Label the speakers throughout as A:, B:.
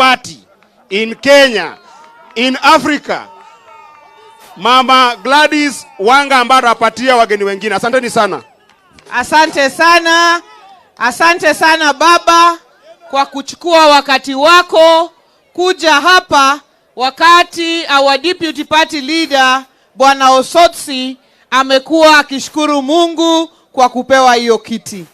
A: party in Kenya, in Africa, Mama Gladys Wanga ambaye atapatia wageni wengine. Asanteni sana.
B: Asante sana, asante sana baba kwa kuchukua wakati wako kuja hapa wakati our deputy party leader, Bwana Osotsi, amekuwa akishukuru Mungu kwa kupewa hiyo kiti.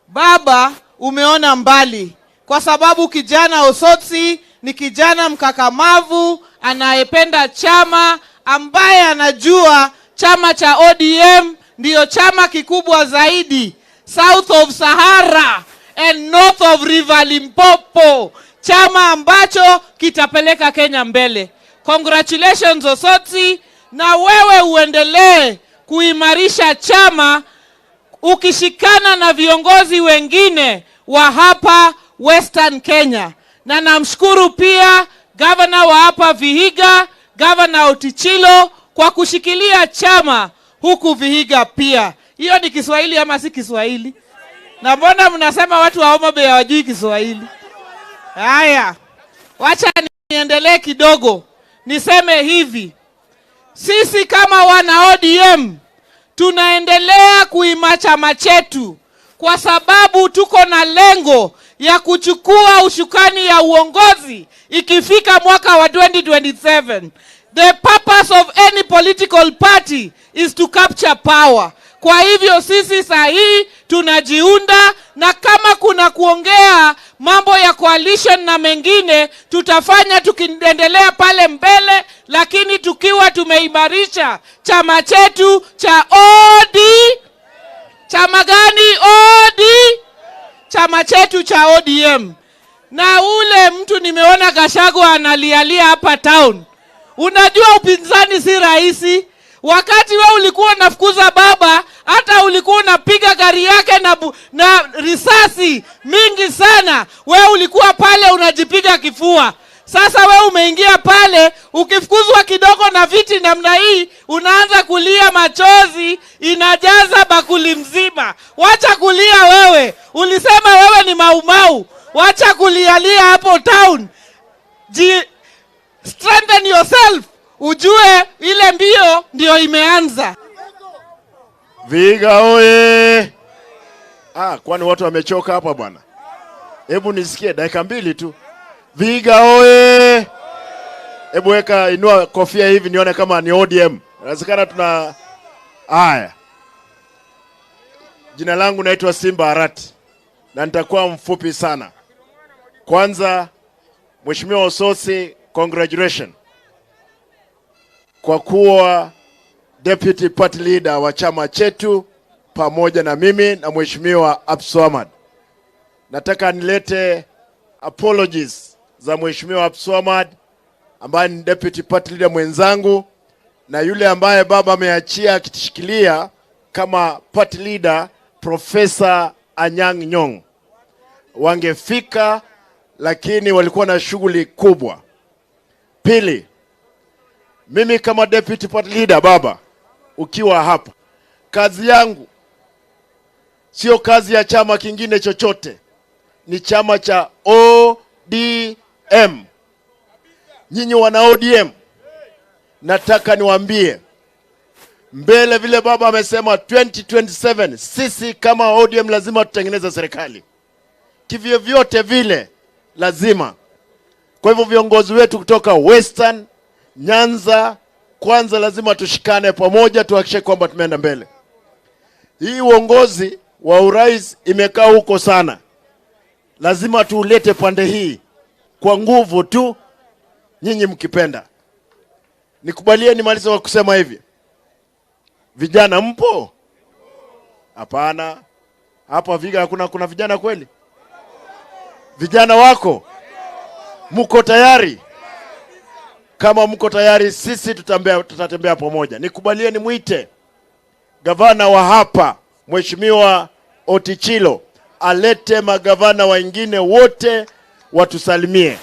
B: Baba, umeona mbali kwa sababu kijana Osotsi ni kijana mkakamavu anayependa chama, ambaye anajua chama cha ODM ndiyo chama kikubwa zaidi south of Sahara and north of River Limpopo, chama ambacho kitapeleka Kenya mbele. Congratulations, Osotsi, na wewe uendelee kuimarisha chama ukishikana na viongozi wengine wa hapa Western Kenya. Na namshukuru pia gavana wa hapa Vihiga, Gavana Ottichilo, kwa kushikilia chama huku Vihiga pia. Hiyo ni Kiswahili ama si Kiswahili? Na mbona mnasema watu wa Homa Bay hawajui Kiswahili? Haya, wacha niendelee kidogo, niseme hivi: sisi kama wana ODM tunaendelea kuimarisha chama chetu kwa sababu tuko na lengo ya kuchukua usukani ya uongozi ikifika mwaka wa 2027. The purpose of any political party is to capture power. Kwa hivyo sisi saa hii tunajiunda, na kama kuna kuongea mambo ya coalition na mengine tutafanya tukiendelea pale mbele, lakini tukiwa tumeimarisha chama chetu cha OD. Chama gani? OD, chama chetu cha ODM. Na ule mtu nimeona Gachagua analialia hapa town. Unajua upinzani si rahisi. Wakati we ulikuwa unafukuza baba, hata ulikuwa unapiga gari yake na risasi mingi sana, we ulikuwa pale unajipiga kifua. Sasa we umeingia pale, ukifukuzwa kidogo na viti namna hii, unaanza kulia, machozi inajaza bakuli mzima. Wacha kulia wewe, ulisema wewe ni Maumau. Wacha kulialia hapo town. Strengthen yourself, ujue ile mbio ndio imeanza.
C: Vihiga oye! Ah, kwani watu wamechoka hapa bwana? Hebu nisikie dakika 2 tu. Vihiga oye! Hebu weka, inua kofia hivi nione kama ni ODM. Inawezekana tuna haya. Jina langu naitwa Simba Arati na nitakuwa mfupi sana. Kwanza, Mheshimiwa Osotsi, congratulations kwa kuwa deputy party leader wa chama chetu pamoja na mimi na Mheshimiwa Abdulswamad. Nataka nilete apologies za Mheshimiwa Abdulswamad ambaye ni deputy party leader mwenzangu na yule ambaye baba ameachia akitishikilia kama party leader, Professor Anyang' Nyong'o. Wangefika lakini walikuwa na shughuli kubwa. Pili, mimi kama deputy party leader, baba, ukiwa hapa, kazi yangu sio kazi ya chama kingine chochote, ni chama cha ODM. Nyinyi wana ODM, nataka niwaambie mbele, vile baba amesema 2027, sisi kama ODM lazima tutengeneze serikali kivyovyote vile, lazima. Kwa hivyo viongozi wetu kutoka Western, Nyanza, kwanza lazima tushikane pamoja, tuhakikishe kwamba tumeenda mbele. Hii uongozi wa urais imekaa huko sana, lazima tuulete pande hii kwa nguvu tu, nyinyi mkipenda. Nikubalie nimalize kwa kusema hivi, vijana mpo? Hapana, hapa Vihiga hakuna, kuna vijana kweli? Vijana wako, mko tayari? Kama mko tayari, sisi tutatembea pamoja. Nikubalie nimwite gavana wa hapa, Mheshimiwa Ottichilo, alete magavana wengine wote watusalimie.